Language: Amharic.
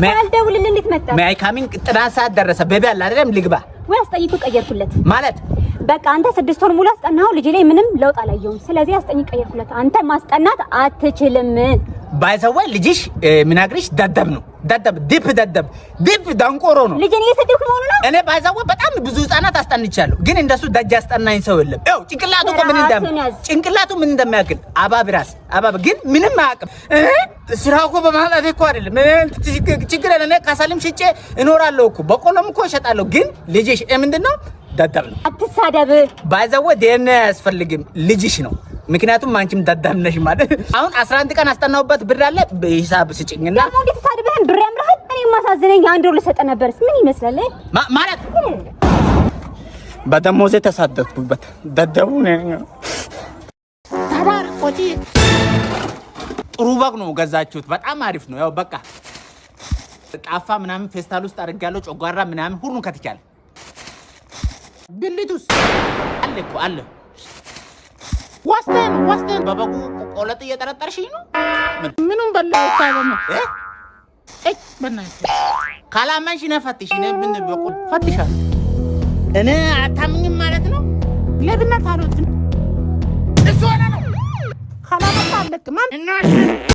ሳልደውልልህ እንዴት መጣ? May I come in? ጥናት ሰዓት ደረሰ። Baby አለ አይደለም? ልግባ። ወይ አስጠኚ እኮ ቀየርኩለት። ማለት? በቃ አንተ 6 ወር ሙሉ አስጠናኸው፣ ልጄ ላይ ምንም ለውጥ አላየሁም። ስለዚህ አስጠኚ ቀየርኩለት። አንተ ማስጠናት አትችልም። By the way ልጅሽ ምናግሪሽ ደደብ ነው። ደደብ፣ deep ደደብ፣ deep ደንቆሮ ነው። ልጄን እየሰደብክ መሆኑ ነው። እኔ by the way በጣም ብዙ ህጻናት አስጠንቻለሁ፣ ግን እንደሱ ደጅ አስጠናኝ ሰው የለም። ይኸው ጭንቅላቱ እኮ ምን እንደም ራስህን ያዝ። ጭንቅላቱ ምን እንደሚያክል አባብ ራስ አባብ፣ ግን ምንም አያውቅም። ስራ እኮ በማጣት እኮ አይደለም፣ ችግር የለም። እኔ ከሰልም ሽጬ እኖራለሁ እኮ፣ በቆሎም እኮ እሸጣለሁ። ግን ልጅሽ ምንድን ነው? ደደብ ነው። አትሳደብ። By the way DNA አያስፈልግም፣ ልጅሽ ነው። ምክንያቱም አንቺም ደደብ ነሽ ማለት። አሁን 11 ቀን አስጠናሁበት ብር አለ፣ ሂሳብ ስጭኝና ደግሞ እንዴት ተሳድበህን ብር ያምርሃል? እኔ የማሳዝነኝ 1 ወር ልሰጠህ ነበርስ ምን ይመስላል? ማለት በደሞዜ ተሳደብኩበት። ደደቡ ነኝ። ተባረክ። ጥሩ በግ ነው ገዛችሁት። በጣም አሪፍ ነው። ያው በቃ ጣፋ ምናምን ፌስታል ውስጥ አድርጋለሁ። ጨጓራ ምናምን ሁሉን ከትቻለሁ። ብልቱስ አለ እኮ አለ። ዋስቴን ዋስቴን በበጉ ቆለጥ እየጠረጠርሽኝ ነው። ምኑን በላው ታበማ? እ? እይ በእናትህ። ካላመንሽ እኔ ፈትሽ፣ እኔ ምን በቁ ፈትሻለሁ። እኔ አታምኝም ማለት ነው። ሌብነት አልወድም። እሱ ሆነ ነው። ካላመጣ አለቅም። እና